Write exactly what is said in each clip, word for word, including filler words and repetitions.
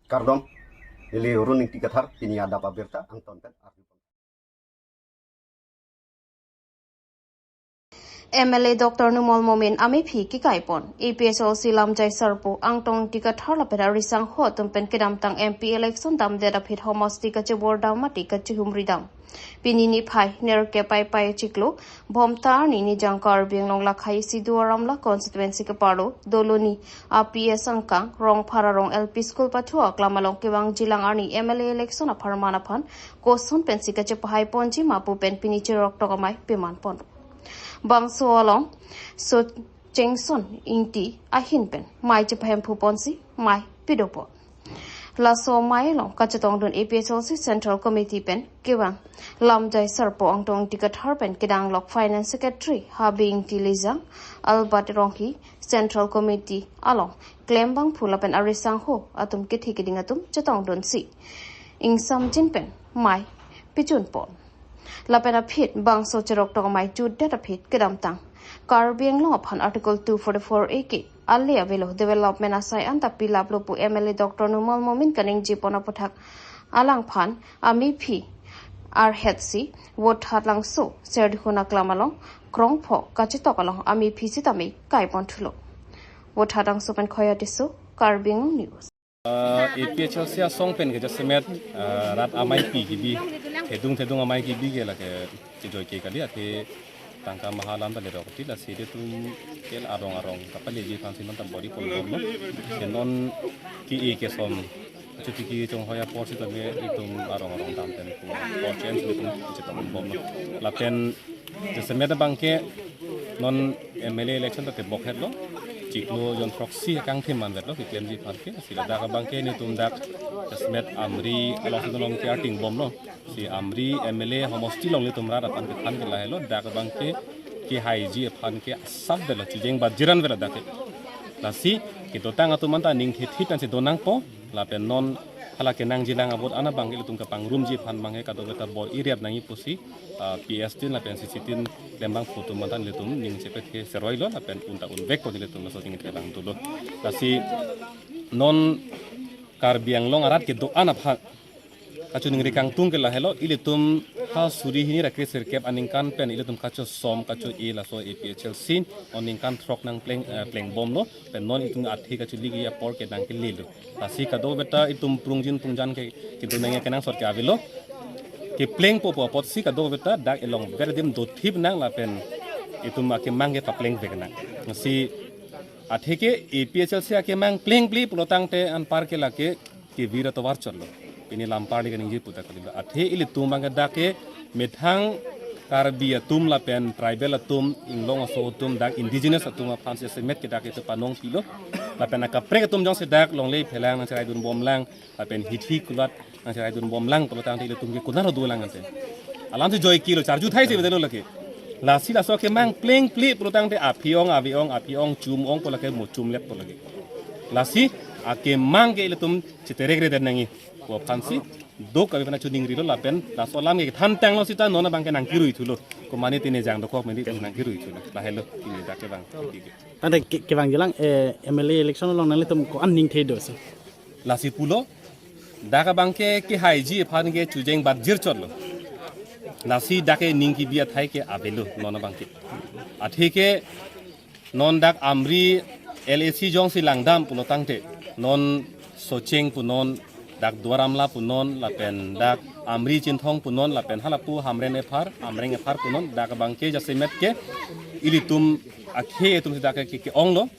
Kardom, neli Run Ingti Kathar, pini adap abirta angton pen arju. M L A Doctor Numal Momin amephi kikaipon. A P H L C Lamjai Sarpo, Angtong Ingti Kathar lapen arisangho atum pen kedamtang M P election damdet aphi homosti kachebordam mate kachihumridam. Pini niphai nerkep Paipai chiklo, Bhomta arni nijang Karbi Anglong lakhai isi Duar Amla constituency keparlo, Doloni a P S angkang, Rongphar arong L P school pathu aklam along kevangjilang arni M L A election apharman aphan koson pensi kachepahaiponji ma pu pen pini cheroktok amei pemanpon. Bangso along Sochengson Ingti ahin pen mei chepahemphuponsi mei pedopon. Laso mei along kachetongdun A P H L C Central Committee pen kevang Lamjai Sarpo, Angtong Ingti Kathar pen kedanglok Finance Secretary Habe Ingti Lijang, Albert Ronghi, Central Committee along klembangphu lapen arisangho atum kethe keding atum chetongdunsi ingsamjin pen mei pejunpon. Lapen aphi bangso cheroktok amei jutdet aphi kedamtang Karbi Anglong aphan Article two forty-four A ke ale avelo, development asai anta pilaplo pu M L A Doctor Numal Momin kaningjepon aputhak alangphan amephi arhetsi Vothatlangso Serdihun aklam along krongpho kachetok along amephi sitame kaipon thulo. Vothatlangso pen Khoya Tisso, Karbi Anglong News. Ah, A P H L C asong pen ke jasemet, ah, rat amei pi kebi, thedung thedung amei kebi ke lake chejoi ke kali, athe tangka maha alam ta ledok ti, lasi ilitum kel arong arong kapaleji aphansi non ta bor-i ponbomlo. Ke non ke-e kesom chotiki chonghoi apor sitame ilitum arong arong dam pen pu apor chen si ilitum chetong bomlo. Lapen jasemet abangke non M L A election ta tebok hetlo. Chiklo jon throksi kangthim manvetlo keklemji aphan ke. Si ladak abangke nelitum dak jasemet Amri alongsi dolom ke arting bomlo. Si Amri M L A homosti along nelitum rat aphan kethan ke lahelo, dak abangke kehaiji aphan ke asap vetlo, chujeng bajir an vetlo dak ke. Lasi kedotang atum anta ning thethit ansi donangpo, lapen non hala kenangjilang a-vote an abangke ilitum kapangrumji aphan abangke kadokave ta bor-i riat nangji pusi, ah, P S tin lapen C C tin klembangphu atum anta nelitum ning chepet ke seroilo lapen un ta unvekpo nelitum laso ning thevang dolo. Lasi non Karbi Anglong arat kedo-an aphan kachiningri kangtung ke lahelo, ilitum ha suri hini ra kre sirkep aningkan pen ilitum kachosom kacho-e laso A P H L C, o ningkan throk nangpleng, eh, plengbomlo, pen non itum athe kachiligi apor ke nangkelelo. Lasi kadokave ta itum prungjin prungjan ke, kedun nangji kenangsot ke avelo. Keplengpo pu apotsi kadokave ta dak elongver adim dothip nang lapen itum akemang ke paplengvek nang. Si atheke A P H L C akemang plengple pulotangte anpar ke lake kevir atovar chotlo. Pini lam parli kaningje pu ta kalilo. Athe ilitum abangke dak ke methang Karbi atum lapen tribal atum, inglong aso atum, dak indigenous atum aphansi jasemet ke dak ke panong pilo. Lapen akaprek atum jongsi dak longle phelang nangcheraidunbomlang, lapen hithi kulat nangcheraidunbomlang pulotangte ilitum ke konat dolang ante. Alamsi joike lo, charju thai si bedelo lake. Lasi laso akemang plengple pulotangte aphi-ong, avi-ong, aphi-ong, chum-ong pu lake, mo chumlet pu lake. Lasi akemang ke ilitum chiterek reden nangji pu aphansi dokave pen kachiningrilo lapen laso alam ke thantanglo sita non abangke nangkiruithulo. Komane tine jang dokok meni nangkiruithulo. Lahelo pini dak kevang. Tangte ke, kevangjilang, eh, M L A election along nanglitum ko-an ning the dosi? Lasi pulo, dak abangke kehaiji aphan ke chujeng bajir chotlo. Lasi dak ke ning kebi athai ke avelo non abangke. Atheke non dak Amri L A C jongsi langdam pulotangte, non Socheng punon, dak Duar Amla punon, lapen dak Amri Chinthong punon, lapen halapu Hamren ephar, Amreng ephar punon, dak abangke jasemet ke ilitum akhei atumsi dak ke, ke, ke-onglo.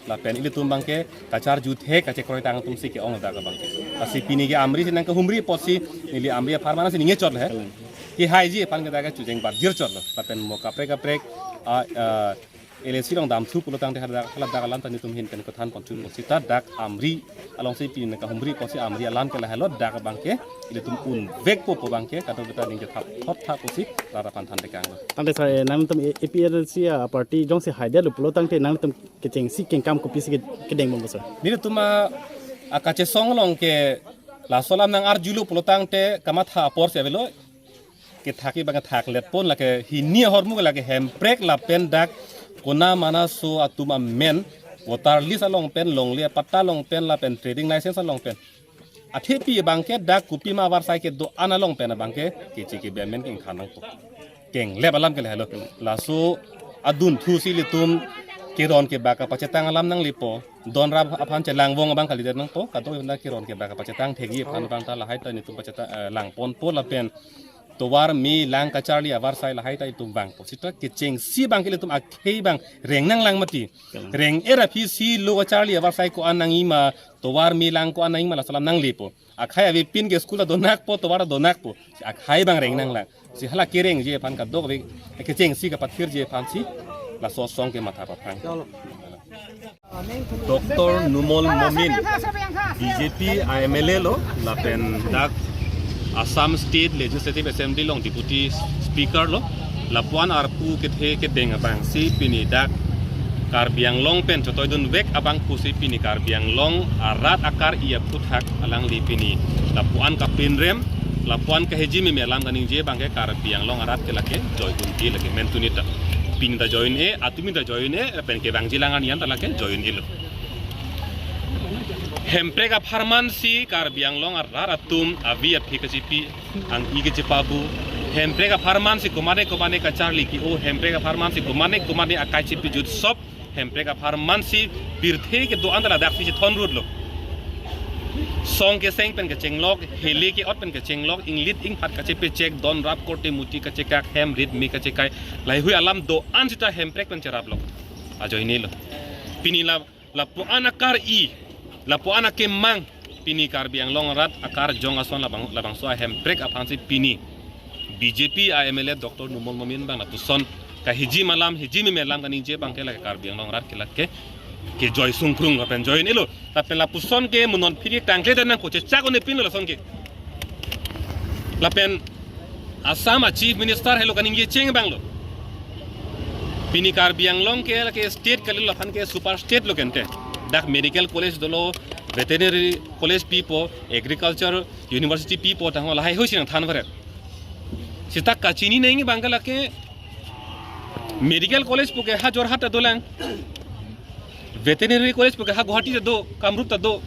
Lapen ilitum abangke kacharju thek kachekroi tang atumsi ke-ong dak abangke. Lasi pini ke Amri si nangkahumri apotsi neli Amri apharman si ningje chot he. Kehaiji aphan ke dak ke chujeng bajir chotlo. Lapen mo kaprek kaprek, ah, ah, L A C along damthu pulotangte hala dak, hala dak alam ta nelitum ahin pen kethanpon thu apotsi ta dak Amri alongsi pini nangkahumri apotsi Amri alam ke lahelo, dak abangke ilitum unvekpo pu abangke kadokave ta ningje thap thot thap pusi rat aphan thantekanglo. Tangte sir, eh, nangtum A P H L C aparty jongsi haidetlo pulotangte nangtum kechengsi kengkam kopisi ke, kedeng bomlo sir? Nelitum a, akachesong along ke laso alam nang-arjulo pulotangte kamatha apor si avelo, kethak abang kethakletpon, lake hini ahormu lake Hemprek lapen dak kona mana so atum amen voter list along pen, longle apatta along pen lapen trading license along pen Athepi abangke dak kopima avarsai kedo-an along pen abangke keche kebe amen kengkhan nangpo. Kenglep alam ke lahelo. Laso adunthu si ilitum keron kebak kapachetang alam nanglepo. Don rap aphan chelangvong abang kalidet nangpo. Kadokave keron kebak kapachetang thekji aphan abang ta lahai ta nelitum pachetang, eh, langponpo lapen tovar me lang kacharli avarsai lahai ta itum vangpo. Seta kechengsi abangke ilitum akhei abang reng nanglang mati. Reng-er aphi si lo kacharli avarsai ko-an nangji ma, tovar me lang ko-an nangji ma, laso alam nanglepo. Akhei avepin ke school ta donakpo, tovar ta donakpo. Akhei abang reng nanglang. Si hala kerengji aphan kadokave kechengsi kapathirji aphan si laso asong ke matha paprang. Doctor Numal Momin, B J P a M L A lo, lapen dak Assam State Legislative Assembly along Deputy Speaker lo, lapuan arpu kethe kedeng abang si pini dak Karbi Anglong pen chotoidunvek abang pusi pini Karbi Anglong arat akar-i aphuthak alangli pini lapuan kapinrem, lapuan kahiji meme alam kaningje abangke Karbi Anglong arat ke lake join-e lake mentunita. Pini ta join-e, atumi ta join-e, pen kevangji lang arni an ta lake join-e lo. Hemprek apharman si Karbi Anglong arat atum avi aphi kachipi, ang-i kachipabu. Hemprek apharman si komane komane kacharli ke-o, hemprek apharman si komane komane akai chipi jut sop, hemprek apharman si pirthe kedo-an ta ladak si chethon rut lo. Song keseng pen kechenglok, hele ke-ot pen kechenglok, inglit ingphat kachepechek, don rap korte muti kachekak, hem rit me kachekai, laheihui alam do-an seta hemprek pen cherap lo. Ajoine lo. Pini la lapuan akar-i, lapuan akemang, pini Karbi Anglong arat akarjong ason labang, labangso ahemprek aphan si pini B J P a M L A Doctor Numal Momin abang lapuson kahiji alam, hiji meme alam kaningje abangke lake Karbi Anglong arat ke lake kejoi sungkrung lapen join-e lo. Lapen lapuson ke mo non phiri tangkle dan nangkok, chechak un-e pin lo lason ke. Lapen Assam a Chief Minister helo kaningje cheng abang lo. Pini Karbi Anglong ke lake state kalilo, aphan ke super state lo kente. Dak medical college dolo, veterinary college pipo, agriculture university pipo, tangho laheihui si nangthan varet. Seta kachini nangji abangke lake medical college puke ha Jorhat ta dolang. Veterinary college puke ha Guwahati ta do, Kamrup ta do.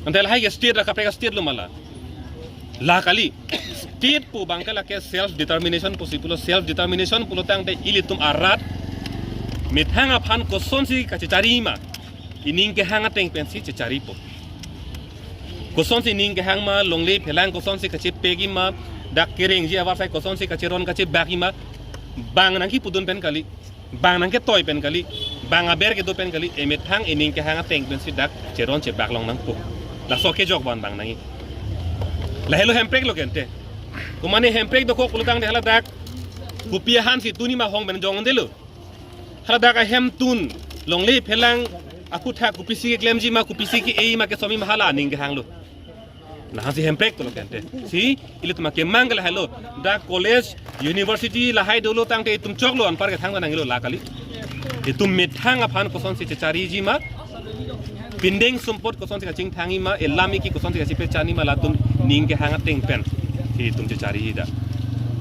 Ante lahai ke state ra kaprek state lo ma la. La kali. State pu abangke lake self determination pusi pulo, self determination pulo tangte ilitum arat methang aphan kosonsi kachechari ma, ining kehang ateng pensi checharipo. Kosonsi ining kehang ma, longle phelang kosonsi kachepekji ma, dak kerengji avarsai kosonsi kacheron kachebakji ma, bang nangkipudun pen kali. Bang nangketoi pen kali, bang aber kedo pen kali, emethang ining kehang ateng pensi dak cheron chebak long nangpo. Laso kejok ban bang nangji. Lahelo hemprek lo kente. Komane hemprek dokok pulo tangte hala dak kopi ahan si tunji ma hong pen jong-un-edetlo. Hala dak ahemtun, longle phelang, aphuthak kopisi keklemji ma, kopisi ke-eji ma, kesomi ma, hala aning kehang lo. Lahan si hemprek pulo kente. Si ilitum akemang ke lahelo. Dak college, university lahai dolo tangte itum choklo, anpar kethang ta nanglo la kali. Itum methang aphan kosonsi chechariji ma, pindeng sumpot kosonsi kachingthangji ma, elam eki kosonsi kachepechanji ma, latum ining kehang ateng pen si itum chechariji dak.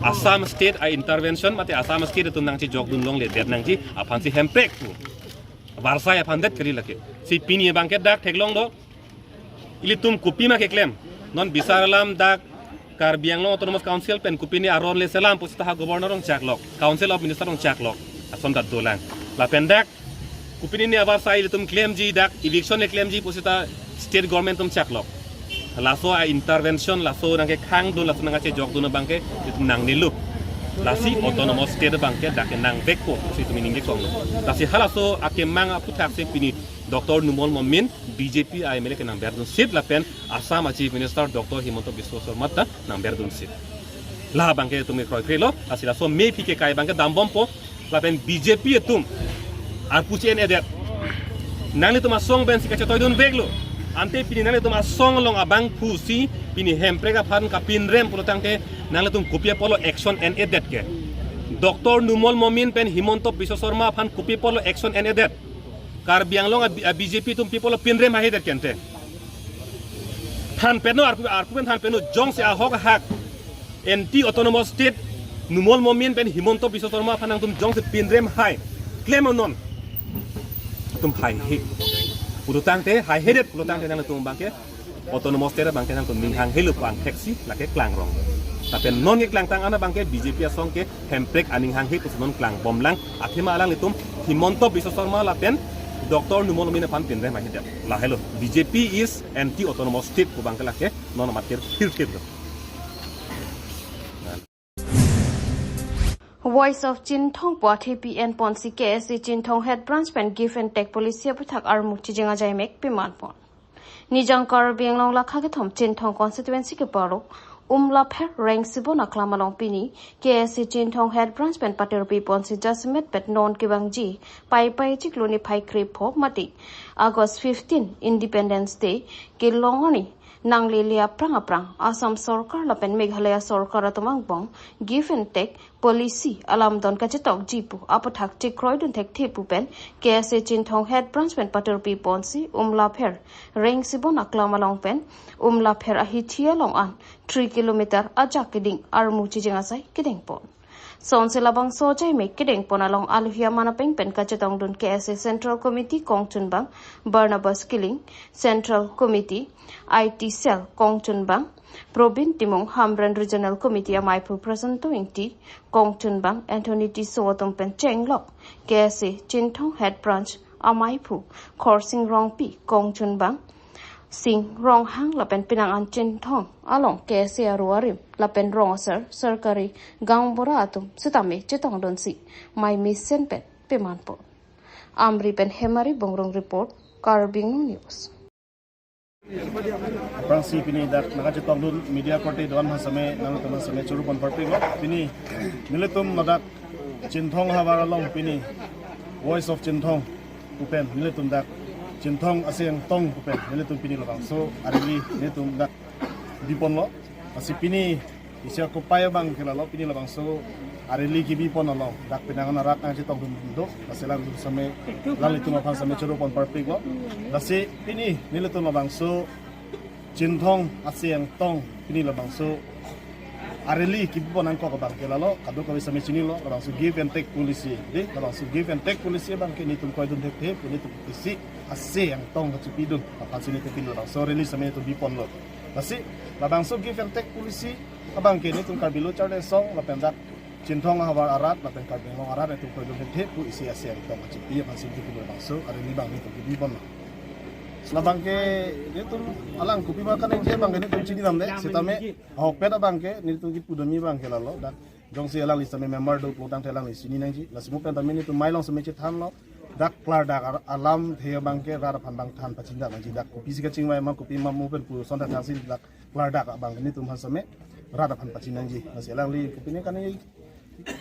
Assam State a intervention mate Assam State atum nangchejokdun longledet nangji aphan si hemprek pu avarsai aphan det kali lake. Si pini abangke dak theklong do. Ilitum kopima keklem. Non bisar alam dak Karbi Anglong Autonomous Council pen kopine aron le selam pusita ha Governor rong chaklok, Council of Minister rong chaklok, ason ta dolang. Lapen dak kopine ne avarsai ilitum klemji, dak eviction ne klemji pusita state government atum chaklok. Laso a intervention, laso nangkekhangdun, laso nangkachejokdun abangke itum nangnelo. Lasi autonomous state abangke dak ke nangvekpo si itum ining kekong lo. Lasi halaso akemang aphuthak si pini Doctor Numal Momin, B J P a M L A ke nangberdunsit lapen Assam a Chief Minister Doctor Himanta Biswa Sarma ta nangberdunsit. La abangke itum kroikre lo, lasi laso mephi kekai abangke dambompo, lapen B J P atum arpu che-en-edet. Nanglitum asong pensi kachetoidunveklo. Ante pini nanglitum asong along abangphu si pini hemprek aphan kapinrem pulo tangte nanglitum kopi apotlo action en-edet ke. Doctor Numal Momin pen Himanta Biswa Sarma aphan kopi apotlo action en-edet. Karbi Anglong a, a B J P atum pi apotlo pinrem haihedet kente. Than peno arpu, arpu pen than peno, jongsi ahok ahak anti autonomous state Numal Momin pen Himanta Biswa Sarma aphan nangtum jongsi pinrem hai klem non, itum haihe. Pulo tangte haihedet pulo tangte nangtum abangke Autonomous State abangke nangtum ninghang helo pu angthek si lake klangrong. Lapen non keklangtang an abangke B J P asong ke Hemprek aning hanghe pusi non klangbomlang. Athema alanglitum Himanta Biswa Sarma lapen Doctor Numal Momin aphan pinre mahidet. Lahelo B J P is anti autonomous state pu abangke lake non amat kir phir phir lo. Voice of Chinthong pu athepi enponsi K S A Chinthong Head Branch pen give and take policy aputhak armu chijing ajai mek piman pon. Nijang Karbi Anglong lakha kethom Chinthong constituency keparlo Umlapher Rengsibon aklam along pini K S A Chinthong Head Branch pen patirpi ponsi jasemet pet non kevangji Paipai chiklo niphai krepho mate August fifteen Independence Day kelong arni nanglele aphrang aphrang Assam Sorkar lapen Meghalaya Sorkar atum angbong give and take policy alamdon kachetokji pu aputhak chekroidun thekthe pu pen K S A Chinthong Head Branch pen patirpi ponsi Umlapher Rengsibon aklam along pen Umlapher ahithi along an three kilometer ajak keding armu chijing asai kedeng pon. Sonsi labangso ajai mek kedeng pon along alohi aman apeng pen kachetongdun K S A Central Committee kongchunbang Barnabas Killing, Central Committee I T Cell kongchunbang Probin Timung, Hamren Regional Committee amaiphu Prasanto Ingti, kongchunbang Anthony Tisso atum pen chenglok K S A Chinthong Head Branch amaiphu Khorsing Rongpi, kongchunbang Sing Ronghang lapen penang an Chinthong along K S A aru arim lapen rong asar, sorkari gaonbura atum sitame chetongdunsi mai mesen pen piman pon. Amri pen Hemari Bongrung report, Karbi Anglong News. Aphrangsi pini dak nangkachetongdun media korte do-an aphan same nangtum aphan same choro pon parpiklo. Pini nelitum ladak Chinthong havar along pini Voice of Chinthong pu pen nelitum dak Chinthong ase angtong pu pen nelitum pini labangso a-rally nelitum dak biponlo. Lasi pini isi akopai abangke lalo, pini labangso a-rally kebipon along dak penang an arat nangchetongdun do, lasi alanglitum same, alanglitum aphan same choro pon parpiklo. Lasi pini nelitum labangso Chinthong ase angtong pini labangso a-rally kebipon nangkok abangke lalo, kadokave same chinilo, labangso give and take policy. Dei, labangso give and take policy abangke nelitum kroidun thekthe pu nelitum isi ase angtong kachepidun aphansi nelitum pini labangso rally same nelitum biponlo. Lasi labangso give and take policy abangke nelitum Karbi Lo Charli Asong lapen dak Chinthong havar arat lapen Karbi Anglong arat nelitum kroidun thekthe pu isi ase angtong kachepi aphansi nelitum pini labangso a-rally abang nelitum kebiponlo. Labangke nelitum alang kopima kaningje abangke nelitum chinidamde, sitame ahokpet abangke nelitum kipudunji abangke lalo, dak jongsi alangli same member do pulotangte alangli chini nangji. Lasi mo pen tame nelitum mai along same chethanlo, dak klardak ar-, alamthe abangke rat aphan bang than pachini nangji, dak kopisi kachingvai ma, kopi ma mo pen pu ason than thansi dak klardak abangke nelitum aphan same rat aphan pachini nangji. Lasi alangli kopine kani,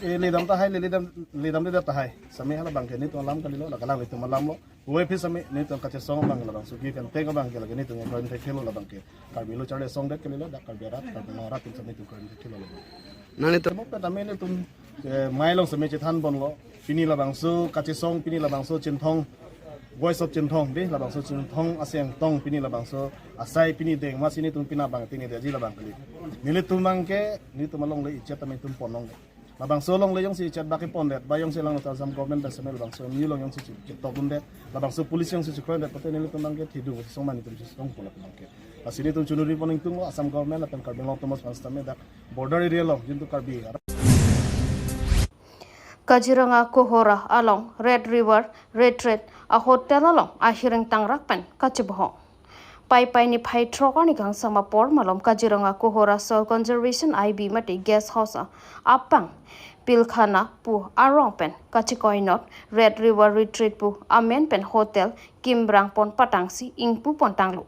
eh, ledam tahai, le-, ledam, ledamde tahai. Same hala abangke nelitum alam kalilo, lake alanglitum alamlo. Ove aphi same nelitum kachesong abang labangso give and take abangke lake nelitum kroidun thekthelo labangke. Karbi Lo Charli Asong det kalilo, dak Karbi arat, Karbi Anglong arat atum same nelitum kroidun thekthelo labang. Nanglitum mo pen tame nelitum, eh, mai along same chethanponlo. Pini labangso kachesong, pini labangso Chinthong, Voice of Chinthong, dei, labangso Chinthong ase angtong pini labangso asai pini deng masi nelitum pini abang tinedetji labang kali. Nelitum abangke, nelitum alongle ichet tame nelitum pon longle. Labangso alongle jongsi ichet bak kepondet, ba jongsi alang Assam government pen same labangso M U along jongsi chetokdundet, labangso policy jongsi chekroidet, pute nelitum abangke thedung song mani tum song pulak abangke. Lasi nelitum chonuri pon ingtunglo Assam government lapen Karbi Anglong Autonomous Council tame dak border area along, jintu Karbi. Kaziranga Kohora along Red River Retreat a-hotel along ahiring tangrak pen kachebohong. Paipai niphai throk arni kangsam apor malom Kaziranga Kohora Soil Conservation I B mate guest house a-, apang Pilkhana pu arong pen kachikoinot Red River Retreat pu amen pen hotel kimbrang pon patangsi ingpu pon tanglo.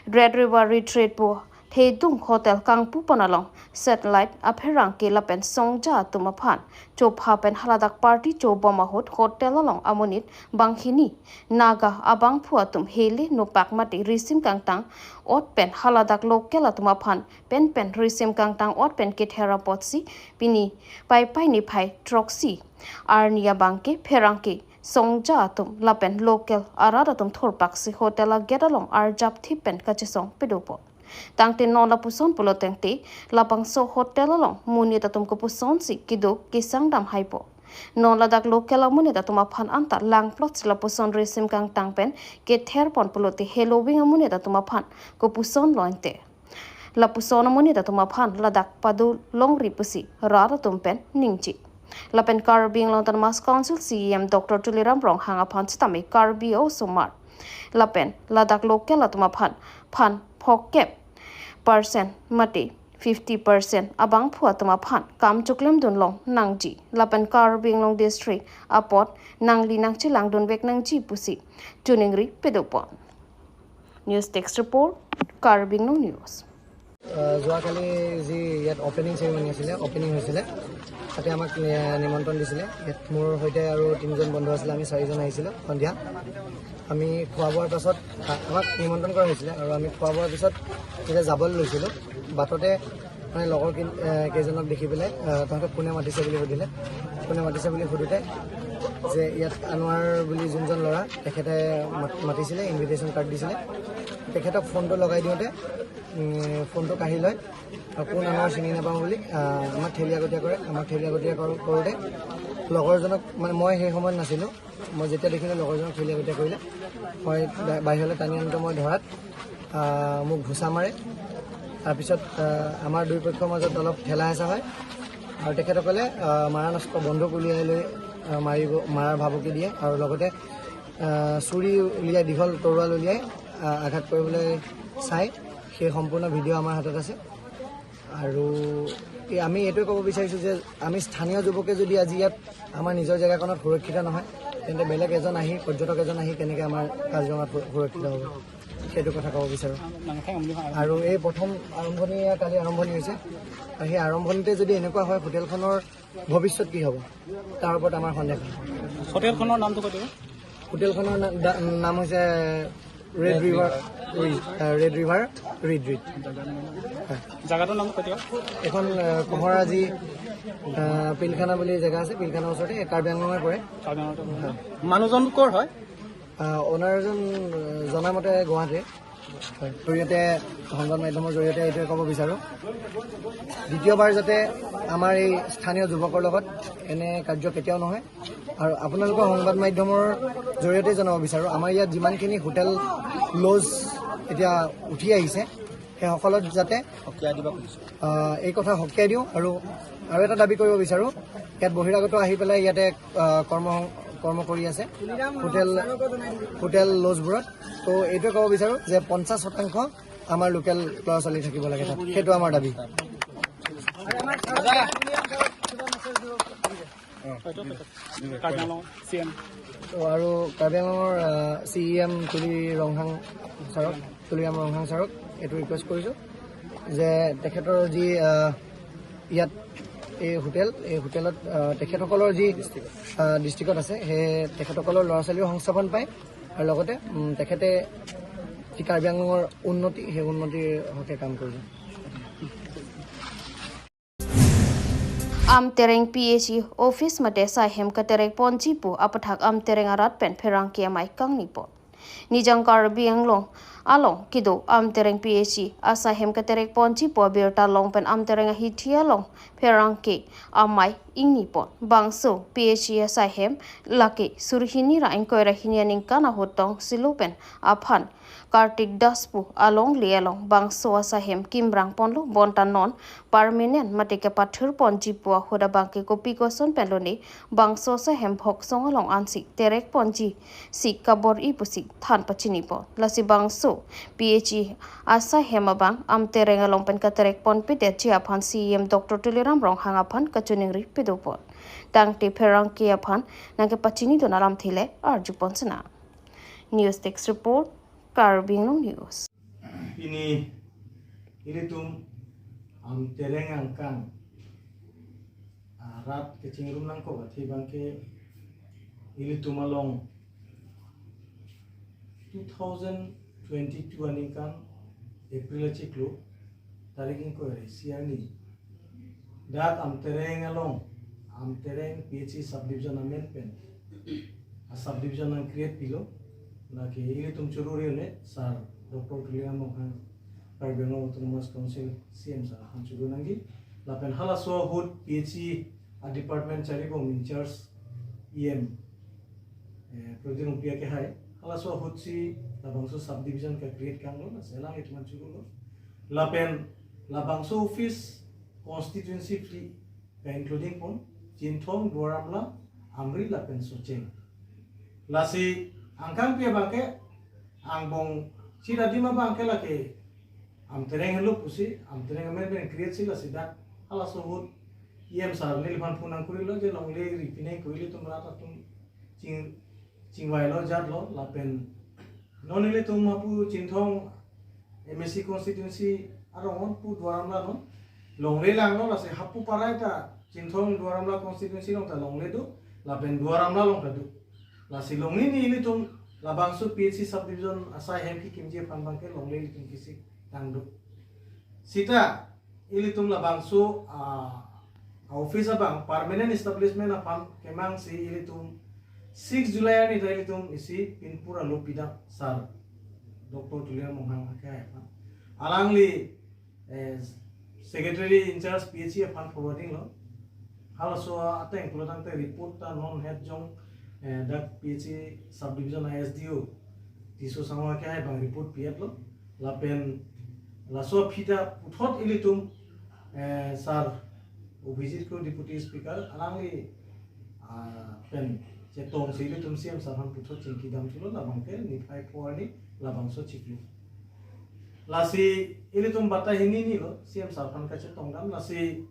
Red River Retreat pu thedung hotel kangpu pon along satellite apherangke lapen songja atum aphan chopha pen haladak party chobom ahut hotel along amonit banghini Naga abangphu atum hele nopak mate risim kangtang ot pen haladak local atum aphan pen pen risim kangtang ot pen kether apotsi pini Paipai niphai throksi arni abangke pherangke songja atum lapen local arat atum thurpaksi hotel a-gate along arjap thip pen kachesong pedopo. Tangte non lapuson pulo tangte labangso hotel along monit atum kopusonsi kedo kesang dam haipo. Non ladak local amonit atum aphan anta langplot si lapuson risim kangtang pen kether pon pulote heloving amonit atum aphan kopuson lo ente. Lapuson amonit atum aphan ladak pado longri pusi rat atum pen ningje. Lapen Karbi Anglong Autonomous Council C E M Doctor Tuliram Ronghang aphan sitame Karbi osomar lapen ladak local atum aphan phan phokep percent mate fifty percent abangphu atum aphan kam choklemdun long nangji. Lapen Karbi Anglong District apot nangli nangchelangdun vek nangji pusi choningri pedopon. News Desk Report, Karbi Anglong News. আহ, যোৱাকালি যি ইয়াত opening ceremony আছিলে, অপেনিং হৈছিলে, তাতে আমাক নি- নিমন্ত্ৰণ দিছিলে। ইয়াত মোৰ সৈতে আৰু তিনিজন বন্ধু আছিলে, আমি চাৰিজন আহিছিলোঁ সন্ধিয়া। আমি খোৱা বোৱাৰ পাছত আ- আমাক নিমন্ত্ৰণ কৰা হৈছিলে আৰু আমি খোৱা বোৱাৰ পিছত যেতিয়া যাবলৈ লৈছিলোঁ, বাটতে মানে লগৰ কিন- এ, কেইজনক দেখি পেলাই আ, তাহাঁতক কোনে মাতিছে বুলি সুধিলে। কোনে মাতিছে বুলি সোধোঁতে যে ইয়াত আনোৱাৰ বুলি যোনজন ল'ৰা, তেখেতে মাত- মাতিছিলে, ইনভিটেশ্যন কাৰ্ড দিছিলে। তেখেতক ফোনটো লগাই দিওঁতে উম, ফোনটো কাঢ়ি লয়। আৰু কোন আনোৱাৰ চিনি নাপাওঁ বুলি আ, আমাক ঠেলি আগতীয়া কৰে। আমাক ঠেলি আগতীয়া কৰো- কৰোঁতে লগৰজনক, মানে মই সেই সময়ত নাছিলোঁ, মই যেতিয়া দেখিলোঁ লগৰজনক ঠেলি আগতীয়া কৰিলে, মই বা- বাহিৰলৈ টানি আনোঁতে মই ধৰাত আ, মোক ঘুচা মাৰে। তাৰপিছত আ, আমাৰ দুই পক্ষৰ মাজত অলপ ঠেলা হেঁচা হয় আৰু তেখেতসকলে আ, মাৰা নষ্ট বন্দুক উলিয়াই লৈ আ, মাৰিব মাৰাৰ ভাবুকি দিয়ে আৰু লগতে আ, চুৰি উলিয়াই, দীঘল তৰোৱাল উলিয়াই আ, আঘাত কৰিবলৈ চায়। সেই সম্পূৰ্ণ ভিডিঅ' আমাৰ হাতত আছে। আৰু এই আমি এইটোৱে ক'ব বিচাৰিছোঁ যে আমি স্থানীয় যুৱকে যদি আজি ইয়াত আমাৰ নিজৰ জেগাকণত সুৰক্ষিত নহয়, তেন্তে বেলেগ এজন আহি, পৰ্যটক এজন আহি কেনেকৈ আমাৰ কাজিৰঙাত সু- সুৰক্ষিত হ'ব, সেইটো কথা ক'ব বিচাৰোঁ। আৰু এই প্ৰথম আৰম্ভণি, এয়া কালি আৰম্ভণি হৈছে। আৰু সেই আৰম্ভণিতে যদি এনেকুৱা হয়, হোটেলখনৰ ভৱিষ্যত কি হ'ব, তাৰ ওপৰত আমাৰ সন্দেহ। হোটেলখনৰ নামটো কৈ দিব। হোটেলখনৰ না- দা- নাম হৈছে ৰেড ৰিভাৰ ৰিজ- আ, ৰেড ৰিভাৰ ৰিট্ৰিট। হয়। জাগাটোৰ নাম কৈ দিয়ক। এখন আ, কহৰাজি আ, পিলখানা বুলি জেগা আছে, পিলখানাৰ ওচৰতে, কাৰ্বি আংলঙে পৰে। কাৰ্বি আংলঙতে পৰে। হয়। মানুহজন ক'ৰ হয়? আ, অ'নাৰজন আ, জনামতে গুৱাহাটীৰ। হয়। জৰিয়তে, সংবাদ মাধ্যমৰ জৰিয়তে এইটোৱে ক'ব বিচাৰোঁ, দ্বিতীয়বাৰ যাতে আমাৰ এই স্থানীয় যুৱকৰ লগত এনে কাৰ্য কেতিয়াও নহয়। আৰু আপোনালোকৰ সংবাদ মাধ্যমৰ জৰিয়তে জনাব বিচাৰোঁ, আমাৰ ইয়াত যিমানখিনি হোটেল, লজ এতিয়া উঠি আহিছে, সেইসকলত যাতে আহ, এই কথা সকীয়াই দিওঁ। আৰু আৰু এটা দাবী কৰিব বিচাৰোঁ, ইয়াত বহিৰাগত আহি পেলাই ইয়াতে আহ, কৰ্ম কৰ্ম কৰি আছে হোটেল হোটেল লজবোৰত। তো এইটোৱে ক'ব বিচাৰোঁ যে পঞ্চাছ শতাংশ আমাৰ লোকেল ল'ৰা ছোৱালী থাকিব লাগে তাত, সেইটো আমাৰ দাবী। কাৰ্বি আংলং চি এম। তো আৰু কাৰ্বি আংলঙৰ চি ই এম তুলি ৰংহাং ছাৰক, তুলিৰাম ৰংহাং ছাৰক এইটো ৰিকুৱেষ্ট কৰিছোঁ যে তেখেতৰ যি আহ, ইয়াত এই হোটেল, এই হোটেলত আহ, তেখেতসকলৰ যি আহ, ডিষ্ট্ৰিক্টত আছে, সেই তেখেতসকলৰ ল'ৰা ছোৱালীও সংস্থাপন পায় আৰু লগতে উম, তেখেতে যি কাৰ্বি আংলঙৰ উন্নতি, সেই উন্নতিৰ হকে কাম কৰিব। Amtereng P H E office mate asaihem katerek ponji pu aputhak Amtereng arat pen pherangke amei kangni pon. Nijang Karbi Anglong along kedo Amtereng P H E asaihem katerek ponji pu abirta long pen Amtereng ahithi along pherangke amei ingni pon. Bangso P H E asaihem lake suri hini ra ingkoi ra hini aningkan ahut tong silo pen aphan Kartik Das pu alongle along bangso asaihem kimrang ponlo, bonta non permanent mate kepathir ponji pu ahut abangke kopi koson pen lone bangso asaihem Bhoksong along ansi terek ponji si kabor-i pusi than pachini pon. Lasi bangso P H E asaihem abang Amtereng along pen katerek ponpedetji aphan C E M Doctor Tuliram Ronghang aphan kachoningri pedo pon. Tangte pherangke aphan nangkepachinidun alamthe le arju pon sinang. News Desk Report, Karbi Anglong News. Pini ilitum Amtereng angkang arat kechingrum nangkok athe abangke ilitum along two thousand twenty-two aningkan April achiklo tarik ingkoi ra isi arni dak Amtereng along, Amtereng P H E subdivision amen pen a subdivision nang create pilo. Lake ilitum choro-re un'e sir Doctor Tuliram Ronghang, Karbi Anglong Autonomous Council C M sir aphan choro nangji. Lapen halaso ahut P H E a department charibom in charge E M, eh, Prodeep Rongpi akehai, halaso ahutsi labangso subdivision ke-create kanglo, lasi alanglitum aphan chorolo. Lapen labangso office constituency three, ka-including pon Chinthong, Duar Amla, Amri lapen Socheng. Lasi angkangpi abangke angbong sita adim abangke lake Amtereng helo pusi, Amtereng amen pen create si, lasi dak halaso ahut E M sir neliphan phone nangkorilo je longle ri pinang ko, ilitum rat atum ching, chingvailo jatlo, lapen non ilitum hapu Chinthong M A C constituency arong on pu Duar Amla non longle langlo, lasi hapu parai ta Chinthong Duar Amla constituency along ta longle do, lapen Duar Amla along ta do. Lasi longle ni ilitum labangso P H C subdivision asai hem kekimji aphan abangke longle ilitum kesik tang do. Sita ilitum labangso, ah, office abang permanent establishment aphan kemangsi ilitum six July arni ta ilitum isi Pinpur alo pidam sir Doctor Tuliram Ronghang akehai aphan. Alangli, eh, secretary in charge P H C aphan forwarding lo. Halaso ateng pulo tangte report ta non head jong, eh, dak P H C subdivision a S D O Tisso Sangho akehai abang report pi-et lo. Lapen laso aphi ta puthot ilitum, eh, sir Abhijit Kro, Deputy Speaker, alangli, ah, pen chetongsi ilitum C M sir aphan puthot chingki dam thulo, labangke niphai pho arni labangso chiklo. Lasi ilitum bata hini ni lo C M sir aphan kachetong dam, lasi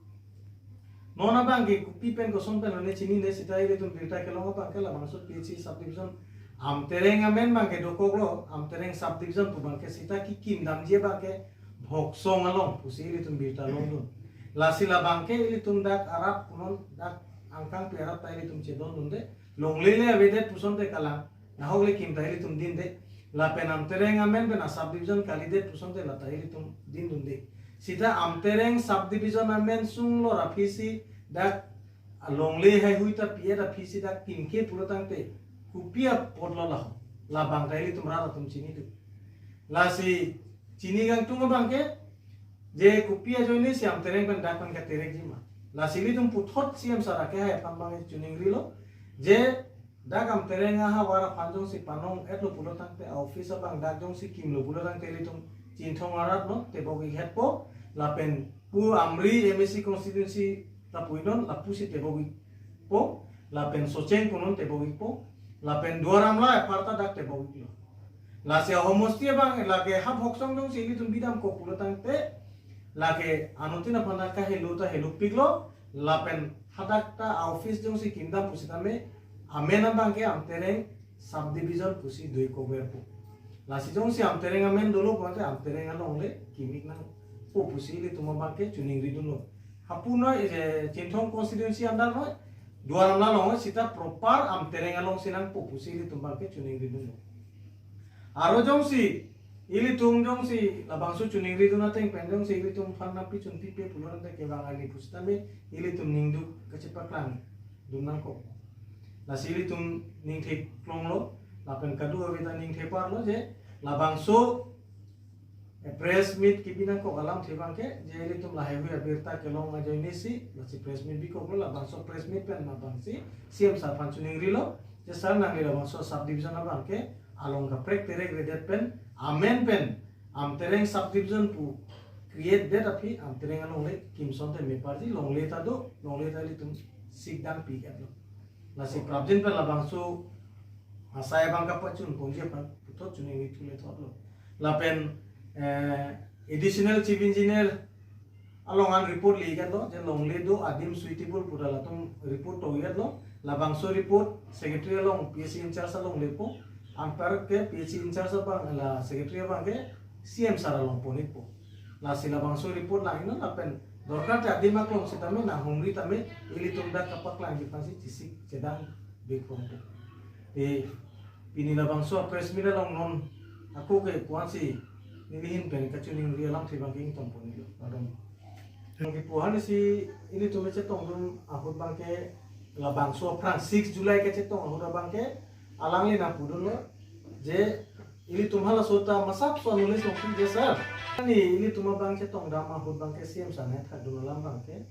non abangke kopi pen koson pen lone chinine sita ilitum birta kelong abangke labangso P H C subdivision Amtereng amen abangke dokoklo, Amtereng subdivision pu abangke sita kekim damji abangke Bhoksong along pusi ilitum birta longdun. Lasi labangke ilitum dak arat punon, dak angkangpi arat ta ilitum chedondunde. Longle le avedet pu asonte kalang, nahok le kim ta ilitum dinde. Lapen Amtereng amen pen a subdivision kalidet pu asonte lata ilitum dindunde. Sita Amtereng subdivision amen sung lor aphisi dak alongle haihui ta pi-et aphisi dak kimke pulo tangte kopi apot lo laho? Labang ta ilitum rat atum chini do. Lasi chini kangtung abangke je kopi ajoine si Amtereng pen dak pen katerekji ma. Lasi ilitum puthot C M sir akehai aphan abang chiningrilo je dak Amtereng ahavar aphan jongsi panong-etlo pulo tangte, office abang dak jongsi kimlo pulo tangte ilitum Chinthong arat non tebok-ik hetpo, lapen pu Amri M A C constituency lapu-iknon, lapusi tebok-ikpo, lapen Socheng punon tebok-ikpo, lapen Duar Amla apar ta dak tebok-iklo. Lasi ahomosti abang lake ha Bhoksong jongsi ilitum bidamkok pulo tangte, lake anuttin aphan kahelo ta helopiklo, lapen hadak ta office jongsi kimdam pusitame amen abangke Amtereng subdivision pusi doi cover po. Lasi jongsi Amtereng amen dolo pulote Amtereng alongle kim-ik nangpo pusi ilitum abangke chiningridunlo. Hapu noi, eh, Chinthong constituency under noi, Duar Amla along sita proper Amtereng alongsi nangpo pusi ilitum abangke chiningridunlo. Aro jongsi ilitum jongsi labangso chiningridun ateng pen jongsi ilitum aphan nangpichun pipe pulo tangte kevang ali pusitame ilitum ningduk kachepaklangdun nangkok. Lasi ilitum ningtheklonglo, lapen kadokave ta ningtheparlo je labangso, eh, press meet kebi nangkok alamthe abangke je ilitum lahaihui abirta kelong ajoine si lasi press meet bikoklo, labangso press meet pen abangsi C M sir aphan chiningrilo je sir nangli labangso subdivision abangke along kaprek terekredet pen amen pen Amtereng subdivision pu create det aphi Amtereng alongle kim asonte meparji, longle ta do, longle ta ilitum sikdam pi-etlo. Lasi prapjin pen labangso asai abang kapachun ponji aphan puthot chiningri thule thotlo. Lapen, eh, additional chief engineer along an report le-iketlo je longle do, adim suitable pu ta latum report to-iketlo. Labangso report secretary along P H C in charge along lepo, anparke P H C in charge abang la secretary abangke C M sir along pon-ikpo. Lasi labangso report lang-iknon lapen dorkar te adim aklong sitame nanghumri tame ilitum dak kapaklangji aphansi chesik chedang bikpon. E, pini labangso press meet along non ako ke ko-ansi nelihin pen kachiningri alamthe abangke ingtong ponlo. Pardon. Nangkipu-an si ilitum chetongdun ahut abangke labangso aphrang six July kachetong ahut abangke alangli nangpudunlo je ilitum halaso ta masap so anulis nangpi je sir. Ani ilitum abang chetongdam ahut abangke C M sir nangthakdun alam abangke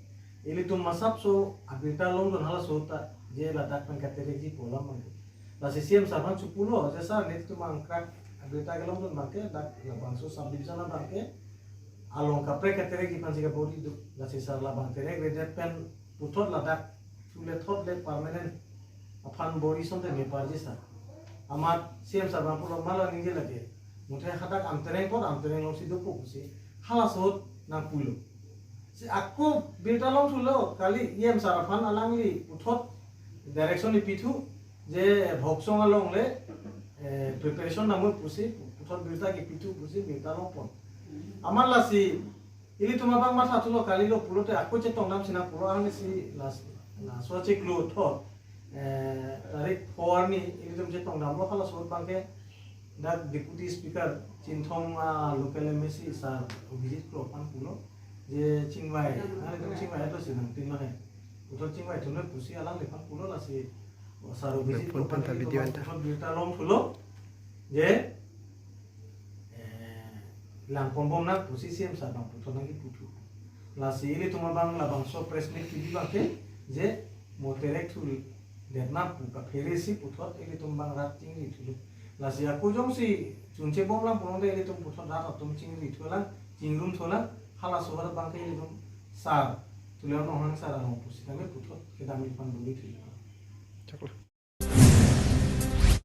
Ilitum masapso abirta longdun halaso ta je ladak pen katerekji pu alam abang. Lasi C M sir aphan chepulo, je sir, nelitum angkrak abirta kelongdun abangke dak labangso subdivision abangke along kaprek katerekji aphansi kabor-i do. Lasi sir labang terekredet pen puthot ladak chule thot le permanent aphan bor-i asonte meparji sir. Amat C M sir abang pulo, mala ningje lake. Muthe hadak Amtereng apot, Amtereng alongsi dopo pusi halaso ahut nangpulo. Si ako birta longthulo, kali E M sir aphan alangli puthot direction kepithu, je Voksong along le, eh, preparation nangmu pusi, puthot birta kepithu pusi birta longpon. Amat lasi ilitum abang mathathulo, kalilo pulote ako chetongdamsi nangpulo, anisi lasi, laso achiklo thot, eh, tarik four arni ilitum chetongdamlo, halaso ahut abangke dak Deputy Speaker Chinthong, ah, local M A C sir Abhijit Kro aphan pulo, je chingvai, nanglitum chingvai ato si nangtin lo he. Puthot chingvaithu nang pusi alangliphan pulo, lasi sir Abhijit Kro aphan ta video anta puthot birta longthulo, je, eh, langponbom nang pusi C M sir abang puthot nangkiputhu. Lasi ilitum abang labangso press meet kebi abangke je mo terekthudet nang pu kaphere si puthot ilitum abang rat chingrithulo. Lasi ako jongsi chunchebom lang pulote ilitum puthot rat atum chingrithulang, chingrumthulang, halaso ahut abangke ilitum sir Tuliram Ronghang sir along pusi kami puthot kedamji aphan bor-ithulo. Choklo.